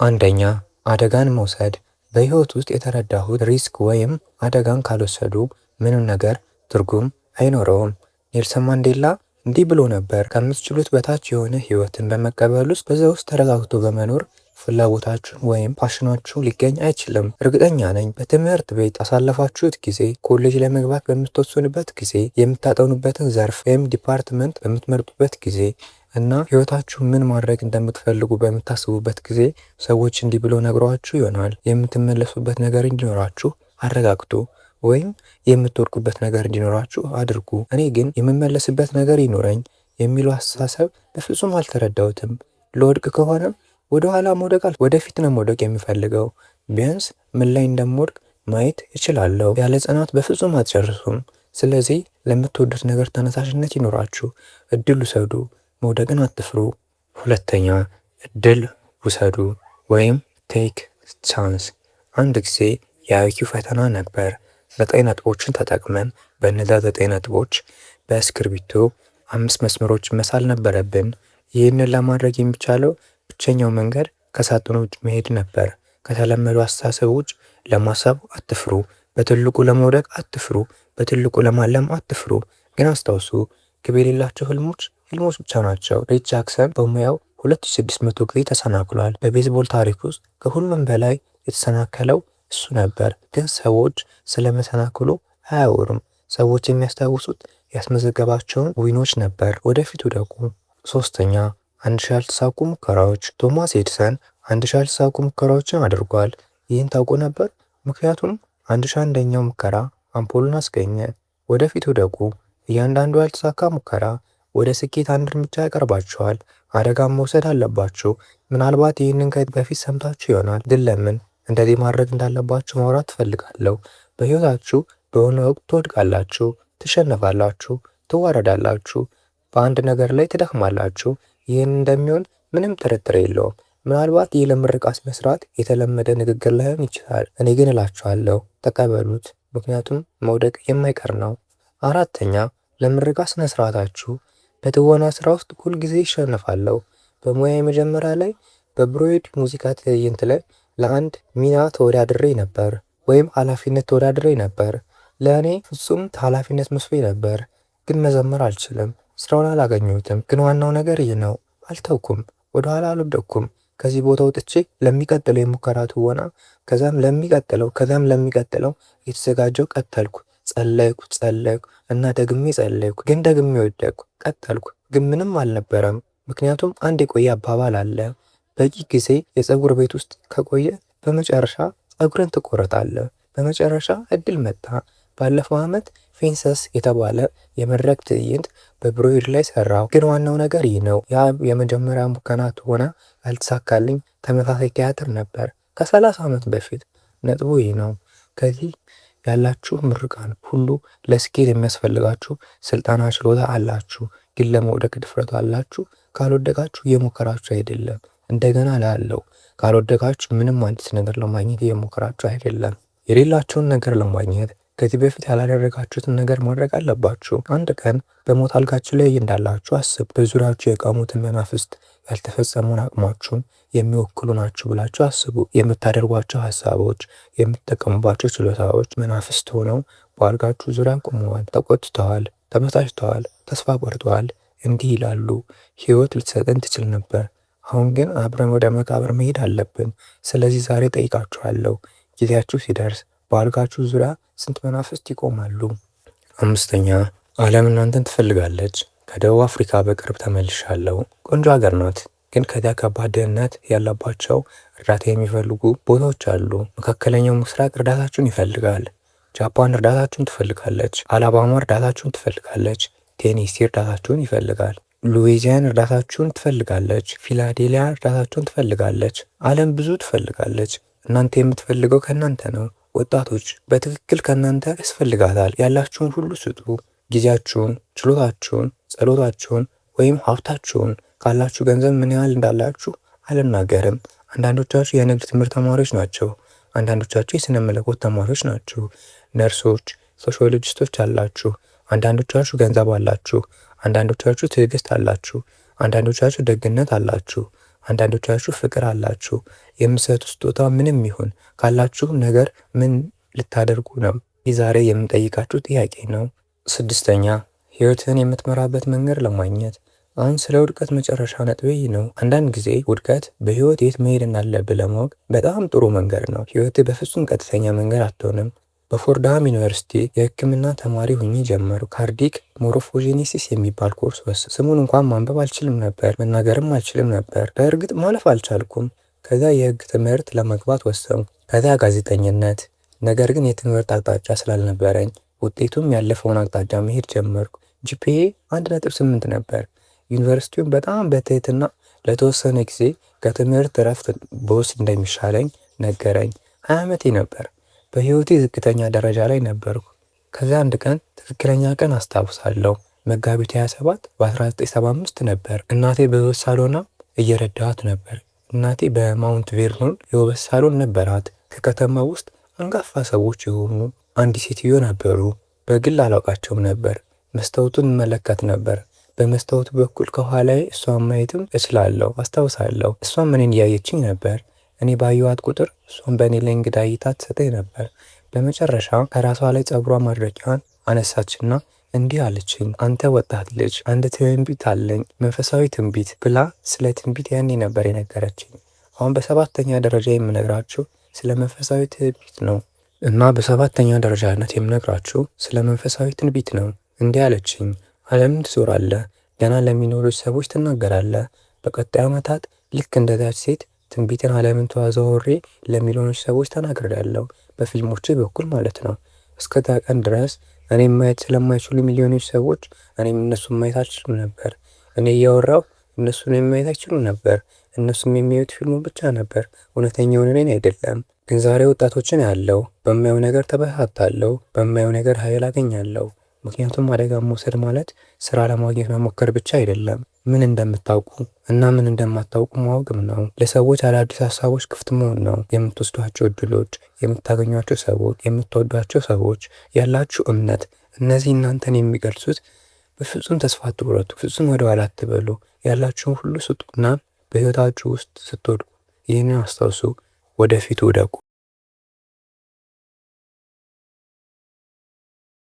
አንደኛ፣ አደጋን መውሰድ። በህይወት ውስጥ የተረዳሁት risk ወይም አደጋን ካልወሰዱ ምንም ነገር ትርጉም አይኖረውም። ኔልሰን ማንዴላ እንዲህ ብሎ ነበር፣ ከምትችሉት በታች የሆነ ህይወትን በመቀበል ውስጥ በዛ ውስጥ ተረጋግቶ በመኖር ፍላጎታችሁ ወይም passion ኣችሁ ሊገኝ አይችልም። እርግጠኛ ነኝ በትምህርት ቤት ያሳለፋችሁት ጊዜ፣ ኮሌጅ ለመግባት በምትወስኑበት ጊዜ፣ የምታጠኑበትን ዘርፍ ወይም department በምትመርጡበት ጊዜ እና ህይወታችሁ ምን ማድረግ እንደምትፈልጉ በምታስቡበት ጊዜ ሰዎች እንዲህ ብለው ነግሯችሁ ይሆናል። የምትመለሱበት ነገር እንዲኖራችሁ አረጋግጡ ወይም የምትወድቁበት ነገር እንዲኖራችሁ አድርጉ። እኔ ግን የምመለስበት ነገር ይኖረኝ የሚለው አስተሳሰብ በፍጹም አልተረዳሁትም። ልወድቅ ከሆነም ወደ ኋላ መውደቅ ወደፊት ነው መውደቅ የሚፈልገው። ቢያንስ ምን ላይ እንደምወድቅ ማየት እችላለሁ። ያለ ጽናት በፍጹም አትጨርሱም። ስለዚህ ለምትወዱት ነገር ተነሳሽነት ይኖራችሁ፣ እድል ውሰዱ፣ መውደቅን አትፍሩ። ሁለተኛ፣ እድል ውሰዱ ወይም take chance። አንድ ጊዜ የ IQ ፈተና ነበር። 9 ነጥቦችን ተጠቅመን በእነዚያ 9 ነጥቦች በእስክርቢቶ 5 መስመሮችን መሳል ነበረብን። ይህንን ለማድረግ የሚቻለው ብቸኛው መንገድ ከሳጥኑ ውጭ መሄድ ነበር። ከተለመዱ አስተሳሰብ ውጭ ለማሰብ አትፍሩ። በትልቁ ለመውደቅ አትፍሩ። በትልቁ ለማለም አትፍሩ። ግን አስታውሱ፣ ግብ የሌላቸው ህልሞች ህልሞች ብቻ ናቸው። ሬድ ጃክሰን በሙያው 2600 ጊዜ ተሰናክሏል። በቤዝቦል ታሪክ ውስጥ ከሁሉም በላይ የተሰናከለው እሱ ነበር። ግን ሰዎች ስለ መሰናክሉ አያወሩም። ሰዎች የሚያስታውሱት ያስመዘገባቸውን win ኦች ነበር። ወደፊት ውደቁ። ሶስተኛ፣ 1000 ያልተሳኩ ሙከራዎች። ቶማስ ኤዲሰን 1000 ያልተሳኩ ሙከራዎችን አድርጓል። ይህን ታውቁ ነበር? ምክንያቱም 1001ኛው ሙከራ አምፖሉን አስገኘ። ወደፊት ውደቁ። እያንዳንዱ ያልተሳካ ሙከራ ወደ ስኬት አንድ እርምጃ ያቀርባችኋል። አደጋን መውሰድ አለባችሁ። ምናልባት ይህንን ከዚህ በፊት ሰምታችሁ ይሆናል። ግን ለምን እንደዚህ ማድረግ እንዳለባችሁ ማውራት እፈልጋለሁ። በህይወታችሁ በሆነ ወቅት ትወድቃላችሁ፣ ትሸነፋላችሁ፣ ትዋረዳላችሁ፣ በአንድ ነገር ላይ ትደክማላችሁ። ይህን እንደሚሆን ምንም ጥርጥር የለውም። ምናልባት ይህ ለምርቃት መስራት የተለመደ ንግግር ላይሆን ይችላል። እኔ ግን እላችኋለሁ ተቀበሉት፣ ምክንያቱም መውደቅ የማይቀር ነው። አራተኛ፣ ለምርቃት ስነ ስርዓታችሁ። በትወና ስራ ውስጥ ሁል ጊዜ ይሸነፋለሁ። በሙያ የመጀመሪያ ላይ በብሮይድ ሙዚቃ ትዕይንት ላይ ለአንድ ሚና ተወዳድሬ ነበር ወይም ኃላፊነት ተወዳድሬ ነበር። ለእኔ ፍጹም ኃላፊነት መስሎኝ ነበር፣ ግን መዘመር አልችልም። ስራውን አላገኘሁትም። ግን ዋናው ነገር ይህ ነው፣ አልተውኩም፣ ወደኋላ አልወደቅኩም። ከዚህ ቦታ ወጥቼ ለሚቀጥለው የሙከራ ትወና፣ ከዛም ለሚቀጥለው፣ ከዛም ለሚቀጥለው የተዘጋጀው ቀጠልኩ። ጸለይኩ፣ ጸለይኩ እና ደግሜ ጸለይኩ። ግን ደግሜ ወደቅኩ፣ ቀጠልኩ። ግን ምንም አልነበረም። ምክንያቱም አንድ የቆየ አባባል አለ። በቂ ጊዜ የፀጉር ቤት ውስጥ ከቆየ በመጨረሻ ፀጉርን ትቆረጣለህ። በመጨረሻ እድል መጣ። ባለፈው ዓመት Fences የተባለ የመድረክ ትዕይንት በብሮይድ ላይ ሰራው። ግን ዋናው ነገር ይህ ነው። ያ የመጀመሪያ ሙከራ ሆነ ያልተሳካልኝ ተመሳሳይ ቲያትር ነበር ከ30 ዓመት በፊት። ነጥቡ ይህ ነው። ከዚህ ያላችሁ ምርቃን ሁሉ ለስኬት የሚያስፈልጋችሁ ስልጠና፣ ችሎታ አላችሁ። ግን ለመውደቅ ድፍረቱ አላችሁ። ካልወደቃችሁ እየሞከራችሁ አይደለም። እንደገና ላለው ካልወደቃችሁ ምንም አዲስ ነገር ለማግኘት እየሞከራችሁ አይደለም። የሌላችሁን ነገር ለማግኘት ከዚህ በፊት ያላደረጋችሁትን ነገር ማድረግ አለባችሁ። አንድ ቀን በሞት አልጋችሁ ላይ እንዳላችሁ አስቡ። በዙሪያችሁ የቆሙትን መናፍስት ያልተፈጸመውን አቅማችሁን የሚወክሉ ናችሁ ብላችሁ አስቡ። የምታደርጓቸው ሀሳቦች፣ የምትጠቀሙባቸው ችሎታዎች መናፍስት ሆነው በአልጋችሁ ዙሪያ ቆመዋል። ተቆጥተዋል፣ ተበሳጭተዋል፣ ተስፋ ቆርጠዋል። እንዲህ ይላሉ፣ ህይወት ልትሰጠን ትችል ነበር። አሁን ግን አብረን ወደ መቃብር መሄድ አለብን። ስለዚህ ዛሬ ጠይቃችኋለሁ፣ ጊዜያችሁ ሲደርስ በአልጋችሁ ዙሪያ ስንት መናፍስት ይቆማሉ? አምስተኛ፣ ዓለም እናንተን ትፈልጋለች። ከደቡብ አፍሪካ በቅርብ ተመልሻለሁ። ቆንጆ ሀገር ናት፣ ግን ከዚያ ከባድ ድህነት ያለባቸው እርዳታ የሚፈልጉ ቦታዎች አሉ። መካከለኛው ምስራቅ እርዳታችሁን ይፈልጋል። ጃፓን እርዳታችሁን ትፈልጋለች። አላባማ እርዳታችሁን ትፈልጋለች። ቴኔሲ እርዳታችሁን ይፈልጋል። ሉዊዚያን እርዳታችሁን ትፈልጋለች። ፊላዴሊያ እርዳታችሁን ትፈልጋለች። ዓለም ብዙ ትፈልጋለች። እናንተ የምትፈልገው ከእናንተ ነው። ወጣቶች በትክክል ከእናንተ ያስፈልጋታል። ያላችሁን ሁሉ ስጡ። ጊዜያችሁን፣ ችሎታችሁን፣ ጸሎታችሁን ወይም ሀብታችሁን። ካላችሁ ገንዘብ ምን ያህል እንዳላችሁ አልናገርም። አንዳንዶቻችሁ የንግድ ትምህርት ተማሪዎች ናቸው። አንዳንዶቻችሁ የስነ መለኮት ተማሪዎች ናችሁ። ነርሶች፣ ሶሺዮሎጂስቶች አላችሁ። አንዳንዶቻችሁ ገንዘብ አላችሁ። አንዳንዶቻችሁ ትዕግስት አላችሁ። አንዳንዶቻችሁ ደግነት አላችሁ። አንዳንዶቻችሁ ፍቅር አላችሁ። የምትሰጡት ስጦታ ምንም ይሁን ካላችሁ ነገር ምን ልታደርጉ ነው? ይህ ዛሬ የምጠይቃችሁ ጥያቄ ነው። ስድስተኛ፣ ህይወትህን የምትመራበት መንገድ ለማግኘት። አሁን ስለ ውድቀት መጨረሻ ነጥቤ ነው። አንዳንድ ጊዜ ውድቀት በህይወት የት መሄድ እንዳለብህ ለማወቅ በጣም ጥሩ መንገድ ነው። ህይወትህ በፍጹም ቀጥተኛ መንገድ አትሆንም። በፎርድሃም ዩኒቨርሲቲ የህክምና ተማሪ ሆኜ ጀመርኩ። Cardiac morphogenesis የሚባል ኮርስ ወሰድኩ። ስሙን እንኳን ማንበብ አልችልም ነበር፣ መናገርም አልችልም ነበር። በእርግጥ ማለፍ አልቻልኩም። ከዛ የህግ ትምህርት ለመግባት ወሰንኩ። ከዛ ጋዜጠኝነት። ነገር ግን የትምህርት አቅጣጫ ስላልነበረኝ ውጤቱም ያለፈውን አቅጣጫ መሄድ ጀመርኩ። GPA 1.8 ነበር። ዩኒቨርሲቲውን በጣም በትህትና ለተወሰነ ጊዜ ከትምህርት እረፍት ብወስድ እንደሚሻለኝ ነገረኝ። 20 ዓመቴ ነበር። በህይወቴ ዝቅተኛ ደረጃ ላይ ነበርኩ። ከዚያ አንድ ቀን፣ ትክክለኛ ቀን አስታውሳለሁ። መጋቢት 27 በ1975 ነበር። እናቴ በውበት ሳሎኗ እየረዳኋት ነበር። እናቴ በማውንት ቬርኖን የውበት ሳሎን ነበራት። ከከተማ ውስጥ አንጋፋ ሰዎች የሆኑ አንድ ሴትዮ ነበሩ። በግል አላውቃቸውም ነበር። መስታወቱን እመለከት ነበር። በመስታወቱ በኩል ከኋላዬ እሷን ማየትም እችላለሁ፣ አስታውሳለሁ። እሷም እኔን እያየችኝ ነበር። እኔ ባየኋት ቁጥር እሷም በእኔ ላይ እንግዳ እይታ ትሰጠኝ ነበር። በመጨረሻ ከራሷ ላይ ፀጉሯ ማድረቂያዋን አነሳችና እንዲህ አለችኝ፣ "አንተ ወጣት ልጅ፣ አንድ ትንቢት አለኝ፣ መንፈሳዊ ትንቢት" ብላ ስለ ትንቢት ያኔ ነበር የነገረችኝ። አሁን በሰባተኛ ደረጃ የምነግራችሁ ስለ መንፈሳዊ ትንቢት ነው። እና በሰባተኛ ደረጃነት የምነግራችሁ ስለ መንፈሳዊ ትንቢት ነው። እንዲህ አለችኝ፣ "ዓለምን ትዞራለህ፣ ገና ለሚኖሩ ሰዎች ትናገራለህ። በቀጣዩ ዓመታት ልክ እንደዛች ሴት ትንቢትን ዓለምን ተዘዋውሬ ለሚሊዮኖች ሰዎች ተናግሬያለሁ። በፊልሞቼ በኩል ማለት ነው። እስከዛ ቀን ድረስ እኔን ማየት ስለማይችሉ ሚሊዮኖች ሰዎች እኔም እነሱን ማየት አልችልም ነበር። እኔ እያወራሁ እነሱን እኔን ማየት አይችሉም ነበር። እነሱም የሚያዩት ፊልሙን ብቻ ነበር፣ እውነተኛውን እኔን አይደለም። ግን ዛሬ ወጣቶችን ያለው በማየው ነገር ተበረታታለሁ፣ በማየው ነገር ኃይል አገኛለሁ። ምክንያቱም አደጋ መውሰድ ማለት ስራ ለማግኘት መሞከር ብቻ አይደለም። ምን እንደምታውቁ እና ምን እንደማታውቁ ማወቅም ነው። ለሰዎች አዳዲስ ሀሳቦች ክፍት መሆን ነው። የምትወስዷቸው እድሎች፣ የምታገኟቸው ሰዎች፣ የምትወዷቸው ሰዎች፣ ያላችሁ እምነት፣ እነዚህ እናንተን የሚገልጹት። በፍጹም ተስፋ አትቁረጡ። ፍጹም ወደ ኋላ አትበሉ። ያላችሁን ሁሉ ስጡና በህይወታችሁ ውስጥ ስትወድቁ ይህንን አስታውሱ። ወደፊት ውደቁ።"